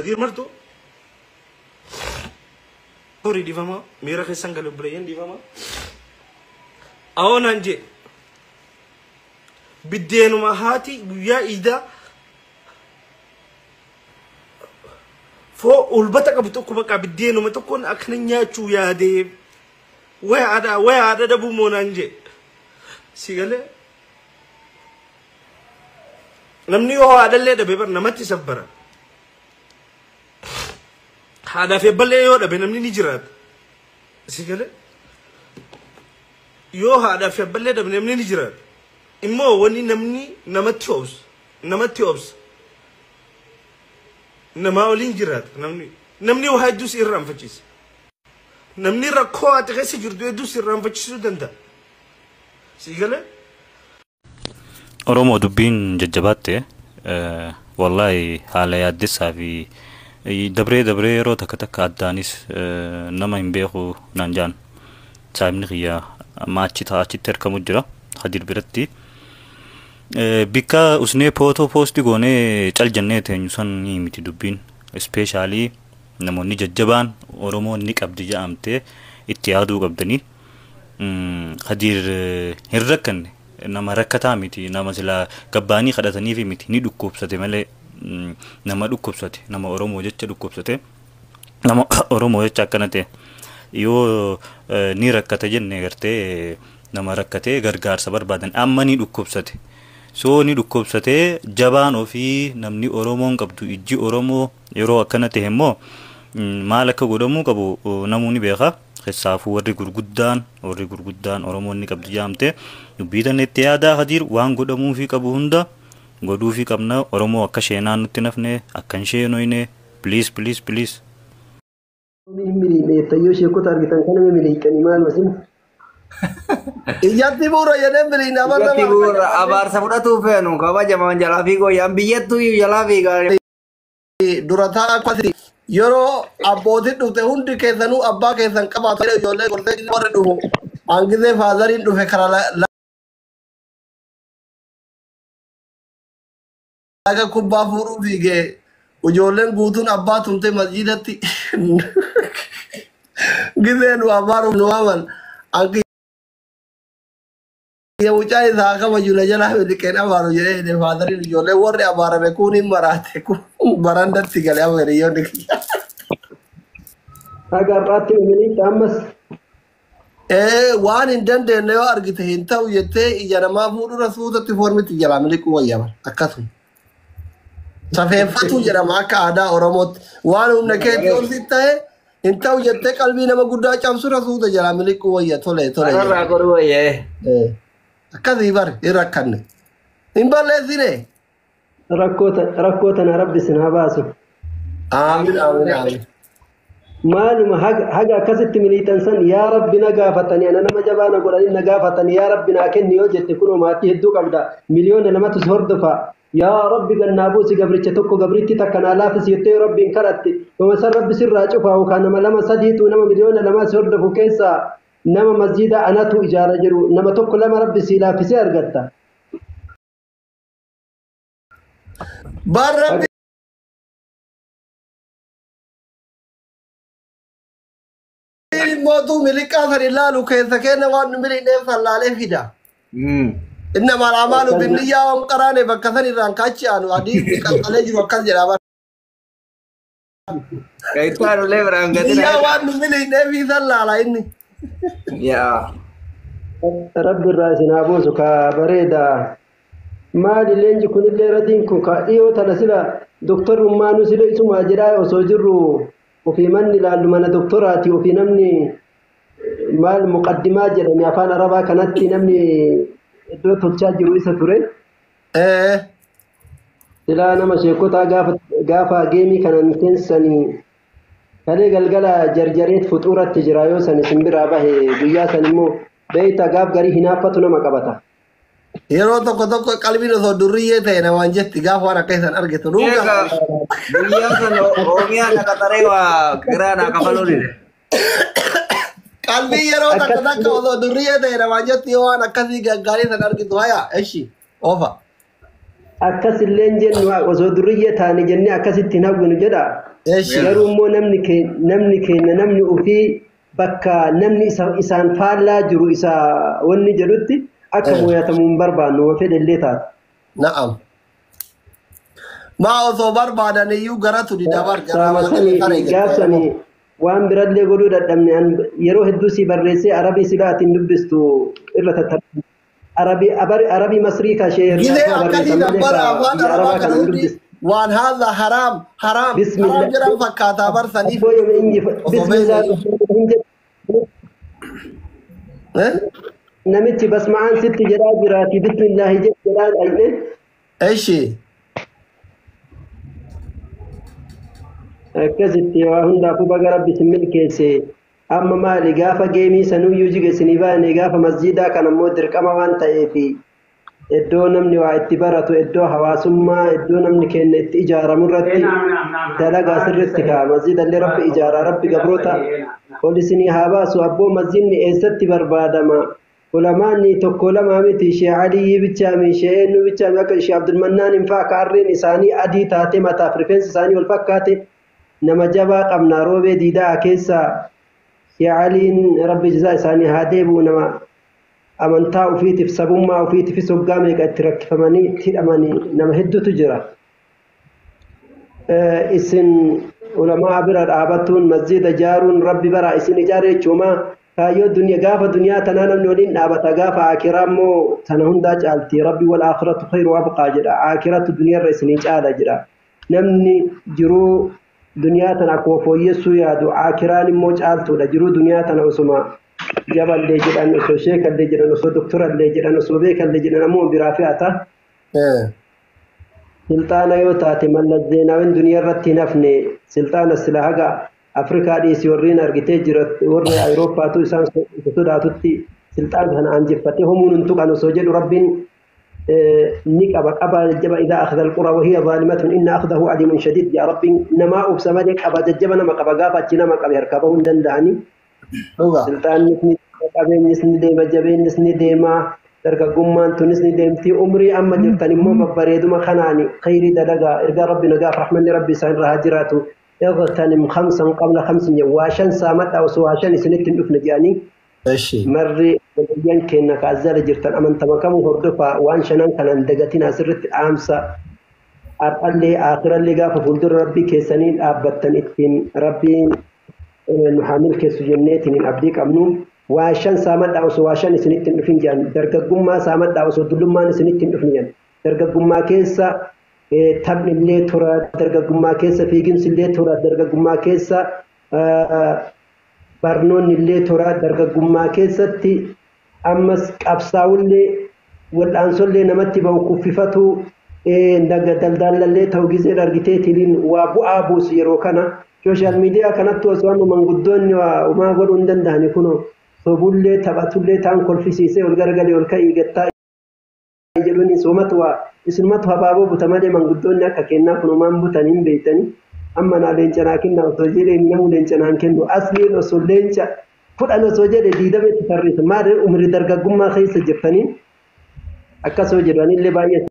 Kadiir martuu horii dhiifamaa miira keessan galee obboleeyyan dhiifamaa. Awoo naan jee biddeenuma haati guyyaa iidaa foo ulbata qabu tokko bakka biddeenuma tokkoon akkana nyaachuu yaadee waya aadaa waya aadaa dhabuu moo naan jee si galee namni yoo haadhallee dhabe bar namatti sabbara. Haadhaa fi abballee yoo dhabe namni ni jiraata. Si galee yoo haadhaa fi abballee dhabe namni ni jiraata. Immoo wanni namni namatti obsu namatti obsa. Namaa waliin jiraata namni. Namni waa hedduu si irraanfachiisa. Namni rakkoo ati keessa jirtu hedduu si irraanfachiisuu danda'a. Si galee? Oromoo dubbiin jajjabaatte wallaahi haala yaaddessaa fi dabree dabree yeroo takka takka addaanis nama hin beeku naan jaan saahibni kiyya amma achi ta'a achitti argamu jira Hadir biratti. Bikka usnee pootoo poosti goonee cal jennee teenyu san ni miti dubbiin ispeeshaalii namoonni jajjabaan Oromoon ni qabdi jedhamtee itti yaaduu qabdanii. Hadir hin rakkanne nama rakkataa miti nama silaa gabbaanii kadhataniifi miti ni dhukkubsate malee nama dhukkubsate nama Oromoo jecha dhukkubsate nama Oromoo jecha akkana ta'e yoo ni rakkate jenne gartee nama rakkatee gargaarsa barbaadan amma ni dhukkubsate. So ni dhukkubsatee jabaan ofii namni Oromoon qabdu ijji Oromoo yeroo akkana ta'e immoo maal akka godhamuu qabu namuu ni beeka. Keessaafuu warri gurguddaan Oromoon ni qabdi jaamte dubbii tana itti yaadaa Hadiir waan godhamuufii qabu hunda godhuufii qabna. Oromoo akka sheenaan nutti nafne akka hin sheenoyne please please please. Miliixanii sheekota argitan kana miliixanii maal masin? Ijatti bu'uura jedhee miliixna abarra. Ijatti bu'uura abaarsa fudhatuu feenu kabajamaan jalaa fiigoo yaan biyyattuu jalaa fiigaa. Durataa akkasi yeroo abbootiin dhufte hundi keessanuu abbaa keessan qabaatu ijoollee gorsee warri dhufu hangisee faazariin dhufe karaa laga kubbaa fuudhuu fiigee ijoolleen guutuun abbaa tumte masjiidatti gisee nu abbaa nu waaman hangi mucaan isaa kabaju na jalaa miliqeen abaaru jedhee faazariin ijoollee warri abaarame kun hin maraate kun barandatti galee amma hiriyoonni kiyya. Haga har'aatti miliixxa ammas. Waan hin dandeenye yoo argite hin ta'u jettee ija namaa fuudhura suutatti foormitti jalaa miliquu wayyaman akkasuma. Safeeffatu jedhama akka aadaa Oromootti. Waan humna keetti ol si ta'e hin ta'u jettee qalbii nama guddaa cabsura suuta jalaa miliquu wayya tole tole. Kanarraa godhuu wayyee. Akkasii bari hin rakkanne. Hin balleessine. Rakkoo tana rabbi isin haa baasu. Aamin aamin aamin. Maaluma haga akkasitti miliixan san yaa rabbi na gaafatanii ana nama jabaa na godhanii na gaafatanii yaa rabbi naa kenni yoo jette kunoo maatii hedduu qabda miliyoona lamatu si hordofa yaa rabbi gannaa buusi gabricha tokko gabritti takka naa laafisi jettee rabbiin kadhatte yooma san rabbi sirraa cufaa yookaan nama lama sadiitu nama miliyoona lamaa si hordofu keessaa nama masjiida anatu ijaara jiru nama tokko lama rabbi si laafisee argatta. Bar rabbi mootuu miliqaa san ilaalu keessa kenna waan nu miliqneef sallaalee fida. Inna mal'amaalu binniyyaa waan qaraane bakka san irraan kaachi aanu adii qalqalee jiru akkas jedha bara. Kaittaanulee biraan gatina. Niyyaa waan nu miliqneef sallaala inni. Yaa. Rabbi irraa isin haa buusu ka bareeda. Maali leenji kunillee ratiin kun ka dhiyoo tana sila doktorummaanuu sila isumaa jedhaa osoo jirru ofii manni ilaallu mana doktoraati ofii namni maal muqaddimaa jedhame afaan arabaa kanatti namni iddoo tolchaa jiru isa ture. Silaa nama sheekotaa gaafa geemii kanan seensanii kalee galgala jarjareet fuxuuratti jira yoo san isin biraa bahe guyyaa san immoo beeyta gaaf garii hinaaffatu nama qabata. Yeroo tokko tokko qalbiin osoo durriyyee ta'e namaan jetti gaafa waan akka isaan argitu. Guyyaa san Oromiyaa na qaxaree waa kiraa naa kafaluu dide. Qalbiin yeroo takka takka osoo durriyyee ta'e namaan jetti yoo waan akkasii gaggaarii san argitu haya eshi oofa. Akkasillee hin jennu osoo durriyyee taane jennee akkasitti hin hawwinu jedha. Eeshi. Garuu immoo namni keenya namni ofii bakka namni isaan faallaa jiru isa wanni jedhutti akka mooyatamuu hin barbaannu waan fedhe illee taatu. Na'am. Maa osoo barbaadan iyyuu garatu dida bar garaa Saamasanii fi gaafsanii waan birallee godhuu dadhabne an yeroo hedduu si barreessee arabii silaa atiin dubbistu irra tattaafne. Arabii Masrii ka ishee Gizee irraa akkasii barreessan malee dabbara ka afaan biyya arabaa arabaa kana kana hin hundi dubbistu. waan haadha haraam haraam Bismillah. haraam jedhan fakkaataa barsaniif Abboo yooma injifa. osoo Bismillah. beekanii. Hin jedhu. Eh? Namichi basma'aan sitti jedhaa jiraati bismillaahi jedhaa dhaqne. Eeshi. Akkasitti waa hundaafuu baga rabbi isin milkeesse. Amma maali gaafa geemii sanuyyuu jiga isinii baane gaafa masjiidaa kan ammoo dirqama waan ta'eef iddoo namni waa itti baratu iddoo hawaasummaa iddoo namni keenya itti ijaaramu irratti dalagaa sirriitti ka'a. Masjiidallee rabbi ijaara rabbi gabroota ol isinii haa baasu abboo masjiidni eessatti barbaadama. Ulamaanni tokko lama miti ishee Aliyyi bichaami ishee eenyu bichaami akka ishee Abdulmannaan hin fa'aa kaarreen isaanii adii taate mataaf rifeensi isaanii wal fakkaate nama jabaa qabna roobee diidaa keessa ishee Aliin rabbi jazaa isaanii haa deebi'u nama amantaa ofiitiif sabummaa ofiitiifis hoggaa meeqa itti rakkifamanii itti hidhamanii nama hedduutu jira. Isin ulamaa bira dhaabatuun masjida ijaaruun rabbi bara isin ijaare jechuuma kaayyoo duniyaa gaafa duniyaa tanaa namni waliin dhaabata gaafa akiraa immoo tana hundaa caalti rabbi wal aakhiratu khayru abqaa jedha akiratu duniyaarra isinii caala jedha namni jiruu duniyaa tana akkuma fooyyessuu yaadu akiraan immoo caaltuudha jiruu duniyaa tana osuma jaballee jedhan osoo sheekallee jedhan osoo doktorallee jedhan osoo beekallee jedhan ammoo biraa fe'ata. Eh. Silxaana yoo taate Mallas Zeenaawin duniyaa irratti hin hafne silxaana sila haga Afrikaa dhiisi warreen argitee jira warri Awurooppaatu isaan sodaatutti silxaana sana anjiffatee homuun hin tuqan osoo jedhu rabbiin ni qaba qaba jajjaba idaa akhadha alqura wahiya zaalimatun inna akhdahu aliimun shadiid yaa rabbiin namaa obsa malee qaba jajjaba nama qaba gaafa achi nama qabe harkaa bahuu hin danda'anii. Dhugaa. Silxaannis ni deema, qabeenyis ni deema, jabeenyis ni deema, dargaggummaan tunis ni deemti. Umrii amma jirtan immoo babbareeduma kanaani khayrii dalagaa ergaa rabbi nagaaf rahmanni rabbi isaan irra haa jiraatu. Ightanim khamsan qabla khamsin jedhu waa shan saamadhaa osoo waa shan isinitti hin dhufne jedhanii Eeshi. marri obboleeyyan keenya kaazzala jirtan amantama kamuu hordofaa waan shanan kanan dagatin asirratti dhaamsa har'allee aakhirallee gaafa fuuldura rabbii keessanii dhaabbattan ittiin rabbiin nu haa milkeessu jenneetiin hin abdii qabnu waa shan saamadhaa osoo waa shan isinitti hin dhufin jedhan dargaggummaa saamadhaa osoo dullummaan isinitti hin dhufne jedhan dargaggummaa keessa taphni illee tura dargaggummaa keessa fiiginsi illee tura dargaggummaa keessa barnoonni illee tura dargaggummaa keessatti ammas qabsaa'ullee wal'aansollee namatti ba'u kuffifatu daldaalallee ta'u gizee argiteetiin waa bu'aa buusu yeroo kana sooshaal miidiyaa kanatti osoo amma manguddoonni waa homaa godhuu hin danda'ani kunoo sobullee taphatullee ta'an kolfisiisee ol garagalee ol ka'ii gattaa jedhuun soomatu waa isinumatu habaaboo buta malee manguddoonni akka kennaa kun homaan butan hin beektanii amma naa leenca naa kenna osoo jedhee namuu leenca naan kennu asliin osoo leenca fudhan osoo jedhe diidama itti tarreessa maal umrii dargaggummaa keessa jirtanii akkasoo jedhanillee baay'ee.